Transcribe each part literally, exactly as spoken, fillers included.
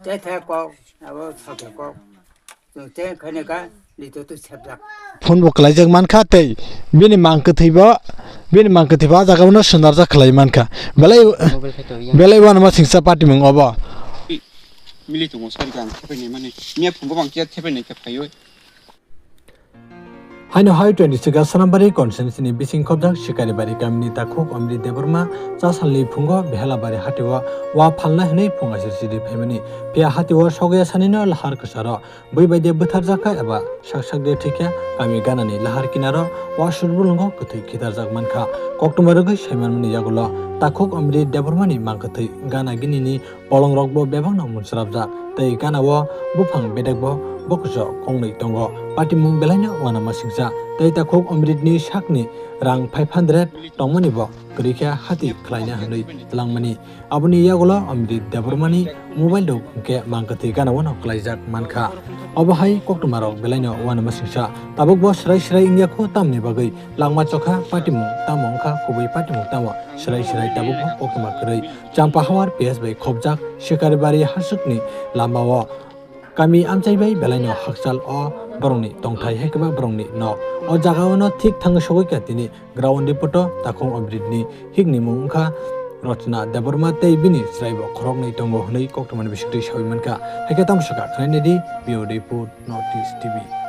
Tei the kok, abo thok kok. Chwng tei khaina ka, lito tu sepjak. Phone bo kwlaijak mankha tei bini mang kwthwi bo, bini mang kwthwi bo ah jaga bono swnarjak khlai mankha. Belai, belai uanama singsa party mung obo. Mili tongo sari kang thepai nai mani. Miya phungo bang kiya thepai nai khe phaiwi. Haino hai twenty six Sanambari constituency ni bising khobjak Sikaribari kamini takhuk Omrit Debbarma chasalni phungo Behelabari hatio wa phalna hwnwi phung asir sidi phaimani. Phiya hatio sogya sanino lahar kwcharo bui bai de bwtharjak kha eba sak sak de thwikha kami ganani lahar kinaro wa surbulungo kwthwi khitarjak mankha. Koktwma rwgwi saimanmani yagulo takhuk Omrit Debbarmani mang kwthwi gana ginini Polongrokbo bebakno munsrapjak, tei ganao buphang bedekbo bokoso kongnwi tongo. Patimung belaino uanama singsa, tei takhuk Omritni sakni rang five hundred tongmanibo kwrwi khe hati khlaina hwnwi twlangmani. Aboni yagulo Omrit Debbarmani mobile rok hwnkhe mang kwthwi ganao no kwlaijak mankha. Obo hai koktwmarok belaino uanama singsa, tabukbo swrai swrai wngya kho tamni bagwi langma chokha patimung tamo wngkha, kubui patimung tamo swrai swrai tabukbo koktwma kwrwi. Champahawar P S bai khobjak Sikaribari hasukni lamao kami amchai bai belaino hakchal o borokni tongthai hai khe ba borokni nok. O jagao no thik thangwi sogwi kha tini ground report o takhuk Omritni hikni mung wngkha Rochna Debbarma tei bini chwraibo khoroknwi tongo hwnwi koktwmani bisingtwi sawi mankha. Hai khe tamo sakha khwlainai di B O D Food North East T V.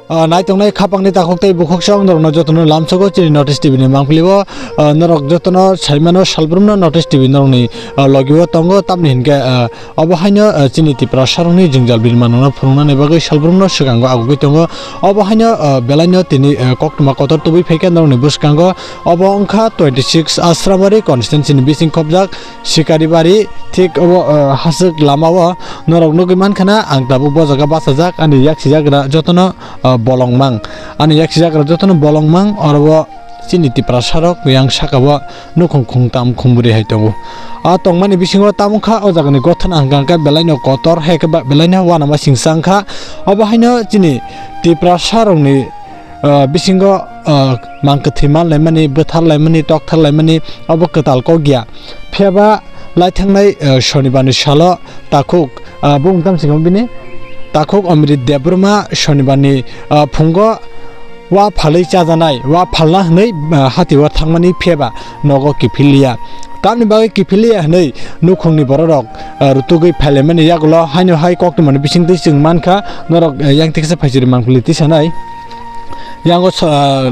Ah, naitongnai khapangni takhuk tei bukhuk song norokno jotono lamsogo chini North East T V ni mangpili o, ah, norok jotono saimano salbrumno North East T V norokni, ah, logi o tongo tamni hinkhe, ah, obo haino, ah, chini Tiprasarokni jwngjal birmanwngno phunuknani bagwi salbrumno swkango agugwi tongo. Obo haino, ah, belaino tini, ah, koktwma kotor tubui phaikha norokni bwskango. Obo wngkha twenty six Asramari constituency ni bising khobjak Sikaribari, thik obo, ah, haswk lama o norok nugwi mankha na, ang tabuk bo jaga bachajak, ani yaksijagra jotono, ah, bolong mang, ani yaksijagra jotono bolong mang, oro o chini Tiprasarok yang saka o nukhung khungtam khungbwrwi hai tongo. Ah, tongmani bisingo tamo wngkha o jagani gothana hwnkha hwnkhe belaino kotor hai khe ba belaino uanama singsa wngkha. Obo haino chini Tiprasarokni ah, bisingo, ah, mang kwthwi manlaimani, bwtharlaimani, toktharlaimani, obo kwtal kok ya. Phiya ba laithangnai, ah, Shonibarni salo takhuk, ah, bumung tamo singmo bini? Takhuk Omrit Debbarma Shonibarni, ah, phungo wa phalwi chajanai, wa phalna hwnwi, ah, hati o thangmani phiya ba nogo kiphilliya. Tamni bagwi kiphilliya hwnwi nukhungni bororok, ah, rutugwi phailaimani yagulo haino hai koktwmani bisingtwi chwng mankha norok, ah, yang tiksa phaisiri mangpili tisanai. Yango sa-,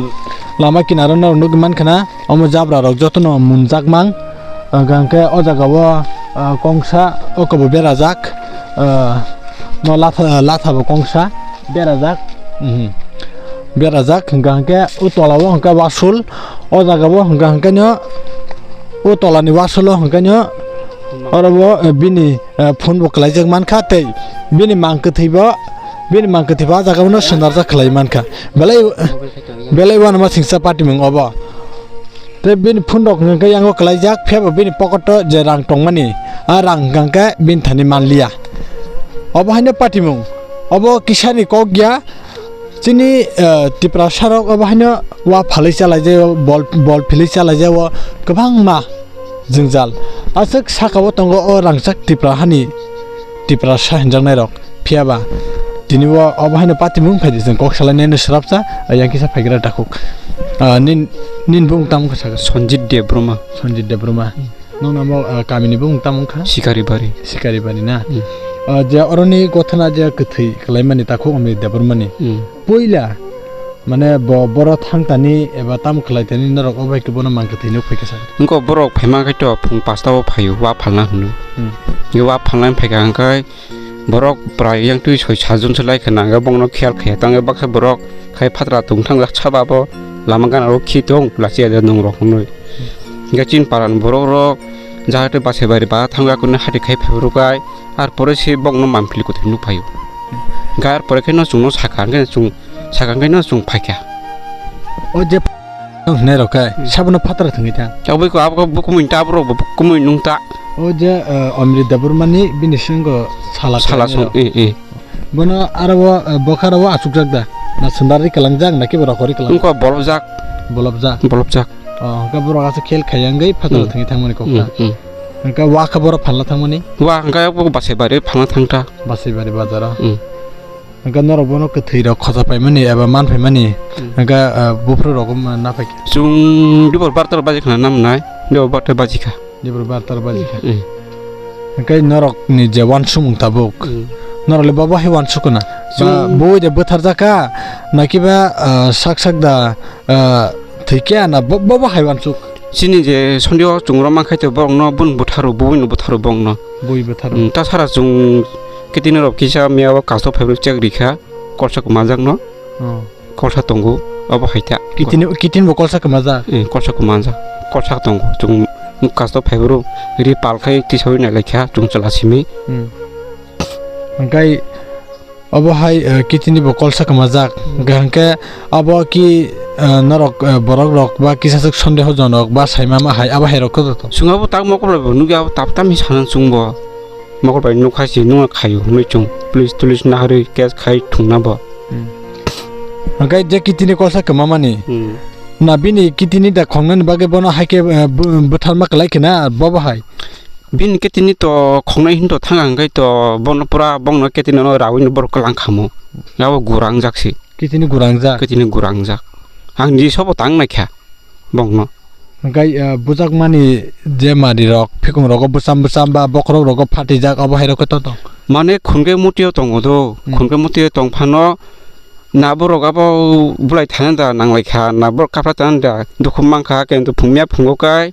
lama kinaro norok nugwi mankha na, omo jabra rok jotono munjak mang. Hwnkha hwnkhe o jaga o, ah, kongsa oko bo berajak, ah, no latha, latha bo kongsa berajak, mhm, berajak. Hwnkha hwnkhe o tola o hwnkhe wasul, o jaga o hwnkha hwnkhe no o tola ni wasul o hwnkhe no oro bo, eh, bini eh, phone bo kwlaijak mankha tei bini mang kwthwi bo, bini mang kwthwi bo ah jaga bono swnarjak khlai mankha. Belai, belai uanama singsa patimung obo. Tei bini phone rok hwnkhe yango kwlaijak, phiya bo bini pocket o je rang tongmani, ah rang hwnkha hwnkhe bini thani manliya. Obo haino patimung, obo kisani kok ya, chini, eh, Tiprasarok obo haino wa phalwi chalaijak, bol, bol philwi chalaijak o kwbangma. Jwngjal. Aswk saka o tongo o rangchak Tipra hani Tiprasa hinjaknai rok. Phiya ba tini o obo haino patimung phaidi chwng kok salainai no swrapsa, yang kisa phaigra takhuk. Ah, nin, nin bung tamo kha sakha? Sanjit Debbarma. Sanjit Debbarma. Hmm. Nong namo, ah, kamini bung tamo kha? Sikaribari. Sikaribari na? Hmm. Ah, je oroni gothana je kwthwi kwlaimani takhuk Omrit Debbarmani. Hmm. Puila, mane bo, boro thang tani eba tam khlai tani norok obo hai khe bono mang kwthwi nuk phai khe sa. Wngkha borok phaima khe to phung pasta o phaio, wa phalna hwnwi. Hmm. Ye wa phalna phai kha hwnkhe borok prai yang twi soi sajon se lai khe nang bongno khiyal khe tang baksa borok khai phatra tung thang jak saba bo lama gana o khi tong lachi ya nung rok hwnwi. Hwnkhe chin paran borok rok jahate base bari ba thang jak hwnwi hati khai phai rwkai. Ar pore se bokno mampli kwthwi nuk phaio. Hwnkhe ar pore khe no chwngno sakha, hwnkhe chwng sakha, hwnkhe no chwng phaikha. O je hwnwi rok khe, hmm, sabono phatra thwngwi thang. Aboni ko abo bo kumui ta, borok bo kumui nung ta. O je, eh, Omrit Debbarmani bini senggo sala sala khlainai song, rok. Eh, eh. Bono aro o, eh, bokha aro o achukjak da? Na sundari kwlangjak, na kibo rokhori kwlangjak? Wngkha bolobjak. Bolobjak? Bolobjak. Oh, hwnkhe borok aswk khel khai wngwi phataro Hmm. thangwi thangmani kok Hmm, ta. hmm. Hwnkhe wa khe borok phalna thangmani? Wa hwnkhe bo Basaibari phalna thangta. Basaibari bazaro. Hmm. Hwnkhe norok bono kwthwi rok khocha paimani eba man phaimani Hmm. hwnkhe, ah, buphuru rok ma-, na phaikha? Chwng dibor bartar baji khna namnai, dibor bartar baji kha. Dibor bartar baji kha. Hmm. Hwnkhe norokni je wansukmung tabuk, Hmm. norokle bobo hai wansuk khna? Ba Chwng bui de bwtharjak kha, nakiba, ah, sak sak da, ah, thwikya na bo-, bobo hai wansuk? Chini je Sunday o chwng rw mankha to borokno bun bwtharo, buino bwtharo borokno. Bui bwtharo. Hmm, ta sara chwng kitinirok kisa miyao kasto phaibrwi chek rikha, kolsa kwmajakno. Oh. Kolsa tongo, obo hai ta. Kitini, kitin bo kolsa kwmajak? Eh, kolsa kwmajak. Kolsa tongo. Chwng kasto phaibrwi ri pal khai tisawi nailaikha chwng chwla simi. Hmm. Hwnkhe obo hai, eh, kitini bo kolsa kwmajak. Hmm. Hwnkhe obo ki, eh, norok, eh, borok rok ba kisa swk sondeho jonok ba saima ma hai abo hai rok khe to? Chwng abo tak mokol bai bo nukya, abo tab tamhi sana chwng bo. Mokol bai nukha si nungya khaio hwnwi chwng police tulis naharwi case khai thwngna bo. Hmm. Hwnkhe je kitini kolsa kwmamani, Hmm. na bini kitini da khongnani bagwi bono hai khe, eh, bu-, bwtharma kwlai khe na bobo hai? Bini kitini to khongnai hin to thang hwnkhe to bono pura bongno kitini no rawino borok kwlang khamo. Abo gura wngjak si. Kitini gura wngjak? Kitini gura wngjak. Ang ni sobo tang naikha bongno. Hwnkhe, eh, bujakmani je mari rok, phikung rogo bwcham bwcham ba bokhorok rogo phatijak, abo hai rok khe to tong? Mane khunke mutio tongo do, Hmm. khunke mutio tong phano na borok abo bulai thana da nanglaikha, na borok kapra thana da dukhu mankha, khe phungya phungo kai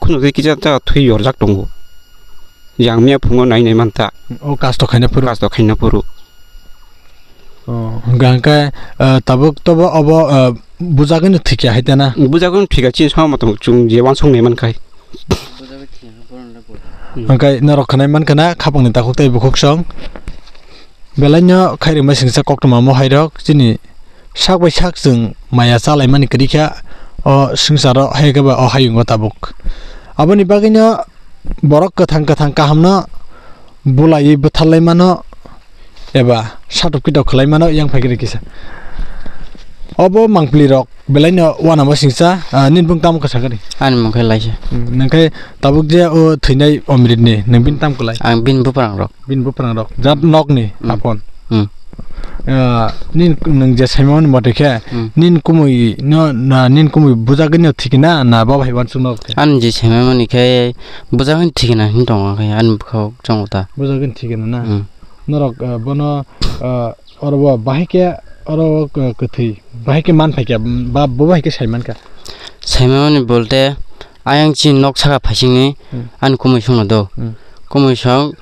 khunukjwi kisa ta thwi yorjak tongo. Yang miya phungo nai nai manta. O kasto khaina phuru? Kasto khaina phuru. Oh, hwnkhe, hwnkhe, eh, tabuk tobo obo, eh, bujagwino thikya hai tana? Bujagwino thikya chini sama tong chwng je wansong nai mankhai. Hwnkhe norok khwnai mankha na khapangni takhuk tei bukhuk song. Belaino khairokma singsa koktwma mo hairok chini sak bai sak chwng maya chalaimani kwrwi kha o swngcharo, hai khe ba o hayungo tabuk. Aboni bagwino borok kwthang kwthang kahamno bulaiwi bwtharlai mano eba satok pitok khlai mano yang phai khe kisa. Obo mangpili rok belaino uanamo singsa, ah, nini bung tamo kwsa kari? Ani mung khe Laisa. Hmm, nang khe tabuk je o thwinai Omrit ni, nang bini tam kwlai? Ang bini buprangrok. Bini buprangrok, jat nokni Hmm. apon. Hmm. Ah, nini, nwng je saimani mote khe, Hmm. nini kumui no, na, nini kumui bujagwino thikna, na baba hai uansukno khe? Ani je saimani khe bujagwino thikna hin tongo khe, ani bwkhao chongo ta. Bujagwino thikna na? Hmm. Norok, ah, bono, ah, oro bo bahai khe, oro, ah, kwthwi, bahai khe man phai khe, ba bo bahai khe sai man kha? Saimani bolte, ayang chini nok saka phaisingni Hmm. ani kumui songno do. Hmm. Kumui song,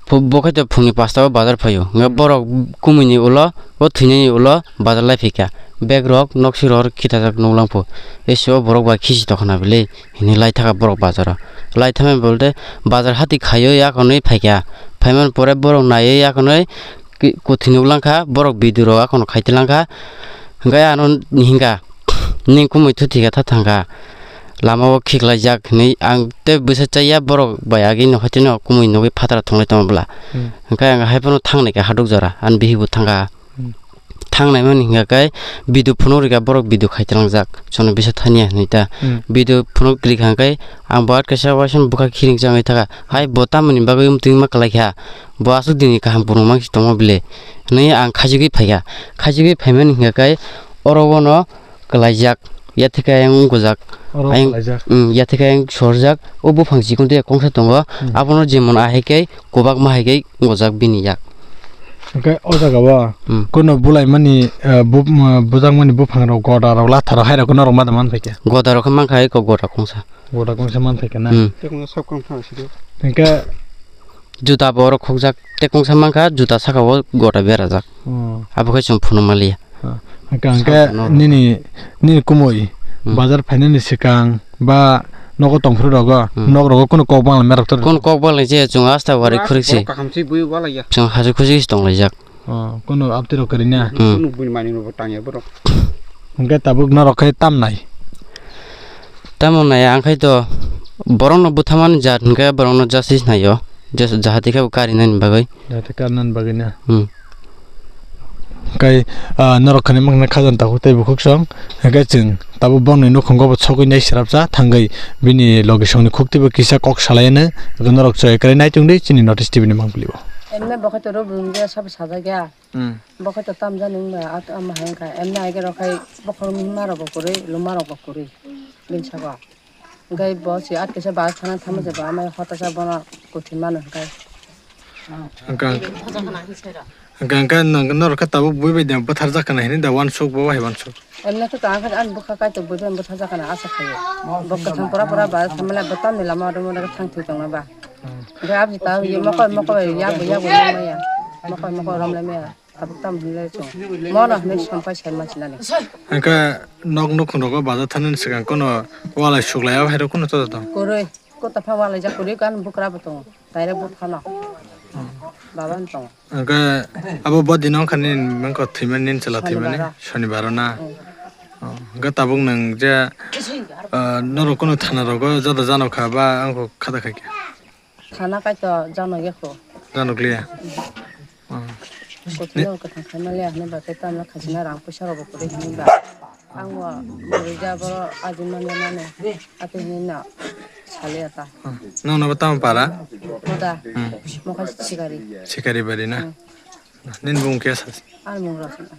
phu-, bo khe to phungni pasta o bazar phaio. Nga Hmm. borok kumui ni ulo, o thwinani ulo bazar lai phikha. Bag rok nok siro khitajak nuklang phu. Ese o borok bai khisi tokna bile, hini lai thaka borok bazar o. Lai thama bolte bazar hati khaio yakonwi phaikha. Phaimani pore borok naiwi yakonwi ki-, kuthwi nuklang kha, borok video rok akhano khai tilang kha. Hwnkhe ano hinka, nini kumui thu thika tha thang kha, lama o khiklaijak hinwi ang tei bwsa chaya borok bai agi nokha tino kumui nugwi phataro thunglai tongo bwla. Hmm. Hwnkhe ang hai phano thang nai kha haduk jora, ani bihik bo thang kha. Hmm. Thang nai mani hingka khe video phunuk rikha borok video khai tilangjak, chono bisa thania hinwi ta. Hmm. Video phunuk rikha hwnkhe ang bo kaisa uaisa bwkha khiring changwi thaka, hai bo tamoni bagwi wngtwi ma kwlai kha, bo aswk dini kaham phunuk mang si tongma bile hinwi ang khachigwi phaikha. Khachigwi phaimani hingka khe oro bono kwlaijak, yatheka yang ungkojak. Oro ayang kwlaijak. Mm, yatheka yang sorjak, o buphang chikon tei kongsa tongo, Hmm. abono jemon ahai khe kwbakma hai khe ungkojak bini yak. Hwnkhe o jaga o Hmm. kuno bulaimani, eh, bu-, eh, bujakmani buphang rok, goda rok, latha rok, hai rok norok ma da man phaikha? Goda rok khe mankha eko goda kongsa. Goda kongsa man phaikha na? Hmm. Tei kongsa sab kang thang sidi. Hwnkhe juta bo oro khokjak, tei kongsa mankha juta saka o goda berajak. Oh. Abo khe chwng phunuk manliya. Ah, hwnkhe, hwnkhe Sabo no. nini, nini kumui Hmm. bazar phainani swkang ba nogo tongphuru rogo, Hmm. nok rogo kunu kok bangla merok tor? Kunu kok bangla je chwng asta wari Wah, khuriksi. Borok kaham se bui wala ya. Chwng hasu khusi se tonglaijak. Oh, kunu abti rok kwrwi na? Hmm. Kunu bui mani rok tangya borok. Hwnkhe tabuk norok khe tam nai? Tamo nai ang khai to borok no bwthamani jat hwnkhe borok no justice naio. Jas-, jahati khe bo karinani bagwi. Jahati karinani bagwi na? Hmm. Kai, ah, norok khani mangna khajan takhuk tei bukhuk song. Hingke chwng tabuk bongni nukhungo bo sogwi nai srapsa thangwi bini logisongni khuktibo kisa kok salaino. Norok choi krai nai tongdi chini North East T V ni mangpili bo. Emne bo khe toro bumje sabo sajagya. Hmm. Bo khe to tamjani wngba at ama hangkha. Emne aige rok khai bokhorok mihima rok bo kwrwi, luma rok bo kwrwi. Bini saka. Hingke bo si at kisa bazar thana thangma je ba amai hotasa bono kuthwi mano hingke. Hingke, hingke, hingke nang-, norok khe tabuk bui bai de bwtharjak kana hini da wansuk bo wahai wansuk. Emne khe to ang khe ani bwkha kaitor bui bai bwtharjak kana asa khaio. Bo kwthang pora pora bazar thangmale bo tamni lama oro mone thang thwi tongma ba. Hmm. Hingke aboni ta mokol mokol yak bo yak bo maya. Mokol mokol rom le maya. Tabuk tam hinle chwng. Mono hinle sampai sai mansinani. Hingke nok nukhung rogo bazar thanani swkang kono walai suklai o hai rok kono to to. Kwrwi, kota pha walai jak kwrwi kan bukra bo tongo. Direct bo phano. Baba no tongo. Hingke abo bo dino wngkha nini mangkha thwimani nini chwla thwimani Shonibaro. Shonibaro na. Hmm. Oh, hingke tabuk nwng je, ah, norok kono thana rogo jada jano kha ba ang kho khada khai khe. Thana kaitor jano yakho. Jano kliya. Oh. Kothoma kwthang khaima le hwnwi ba tei tamno khaisina rang puisa rok bo kwrwi hwnwi ba. Ang bo bwrwi ja boro ajin manya mano. Ati hwnwi no saliya ta. Oh. Nokno bo tamo para? Moda. Hmm. Mokha sikari. Sikari bari na? Hmm. Nini bung khe sa? Ani mung Rosna.